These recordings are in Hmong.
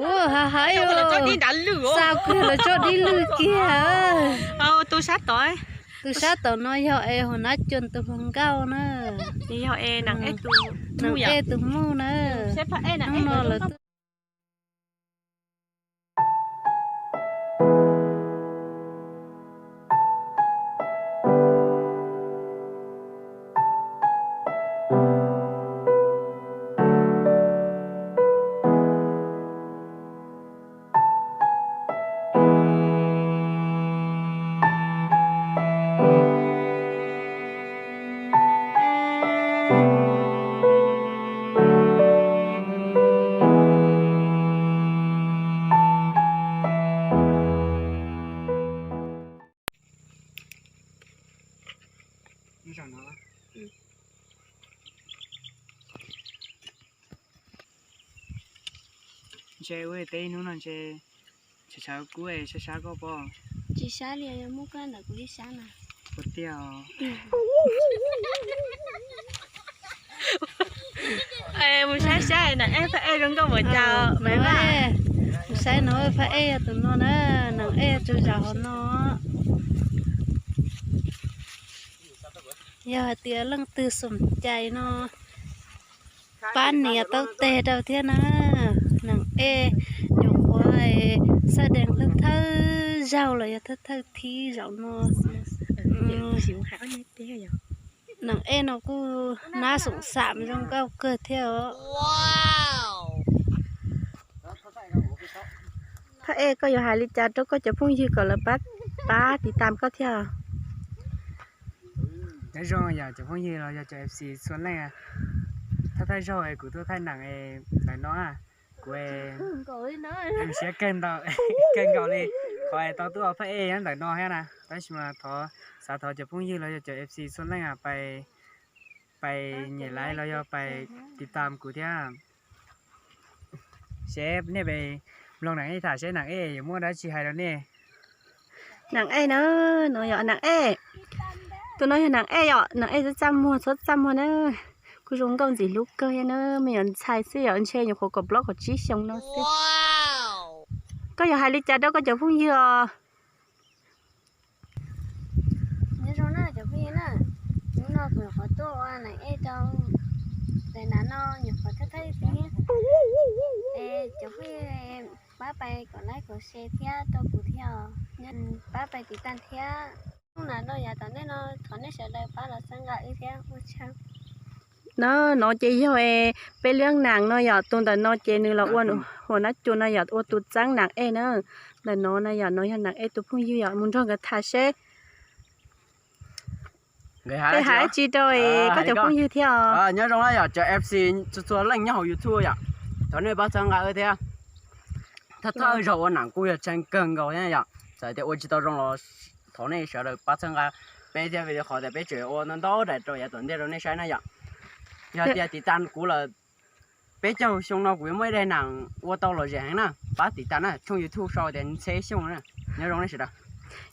Ua ha ha, xa kiag los tso dib lwj kiag. Tus sab tom no yog es Huas Nab Cuam tus hluas nkauj na, Nees Ej tus muj na. Hnub no lawv tuaj Ntshe ua teb hnub no ntshe tshav tshav kub sab sab koj pob. Tsis sab li, muaj koj ntawm kuv ib sab na. Ua tiag. Mus saib saib na, ej, phaj ej zoo nkauj npaum cas. Mus saib no, phaj ej yog tus no na, Nees Ej tus zaum hauv no. Yog hais tias leej twg xoom cai no pab nias taub teg rau thiab na. Nees Ej nyuam qhuav xaj dees thawj thawj zaug los yog thawj thawj thib zaum no. Nees Ej no kuj nab xoom xam zoo nkauj kawg thiab os. Phaj ej, koj yuav hais li cas rau koj cov phooj ywg kom lawv pab, pab tiv tam koj thiab? Nyob zoo yog cov phooj ywg los yog cov F C txhua leej. Thawj thawj zaug kuv tuaj thaij nees ntawm no, kuv siab kawg nkaus li qhov tau tuaj phaj ej nyob ntawm no thiab na. Tab sis mas thov, xav thov cov phooj ywg los yog cov F C txhua leej pais nyem like los yog pais tiv tam kuv thiab. Seb nej pais mloog nees ej tham seb nees ej yuav muaj dab tsi hais rau nej. Nees ej na, no yog nees ej. Tus no yog nees ej yom, nees ej txaj txaj muag, txhob txaj muag na. Kuj zoo nkauj ntxim hlub kawg thiab na, me nyuam ntxhais xwb yom, ntshe nyuam qhuav kaum plaub kaum tsib xyoo no xwb. Koj yuav hais li cas rau koj cov phooj ywg os? Nyob zoo na cov phooj ywg na, hnub no kuv nyuam qhuav tuaj ua nees ej rau ntawm no, nyuam qhuav thawj thawj thiab. Es cov phooj ywg pab pais kom like kom share thiab rau kuv thiab os, pab pais tiv tam thiab. Hnub no yog tom ntej no thov nej sawv daws pab los txhawb nqa wb thiab, ua tsaug. No, no ces yog peb leej nees no yom, tus ntawm no ces nws los ua Huas Nab Cuam no yom, ua tus txeeb nees ej na. Ntawm no na yom, no yog nees ej tus phooj ywg yom, mus nrog nkawd tham seb nkawd hais dab tsi rau koj cov phooj ywg thiab os. Nyob zoo na yom, cov F C txhua txhua leej nyob hauv YouTube yom, thov nej pab txhawb nqa wb thiab. Thawj thawj zaug ua nees kuj yog tshee kawg nkaus thiab yom, txawm tias ua tsis tau zoo los thov nej sawv daws pab txhawb nqa peb thiab, vim qhov tias peb tseem ua ntau ntau daim rau yav tom ntej rau nej saib na yom. Yog tias tiv tam kuv lawm peb caug xyoo no kuv yuav muaj ib daim nees ua tau lom zem heev na. Pab tiv tam na, tshooj YouTube sau tias Ntxheb Xyooj na. Nyob zoo nej sawv daws.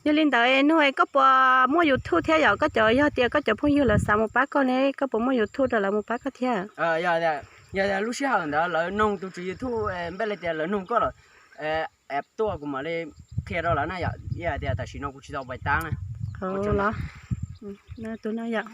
Yog li ntawd nug koj puas muaj YouTube thiab yom, koj cov, yog tias koj cov phooj ywg lawv xav mus pab koj ne, koj puas muaj YouTube rau lawv mus pab koj thiab? Yog tias lub sij hawm ntawd lawv noog tus tswv YouTube npe li tias lawv noog koj lawm, app tuaj kuv mam li qhia rau lawv na yom. Ib hais tias tam sim no kuv tsis tau pais tab na. Los, tus no yom.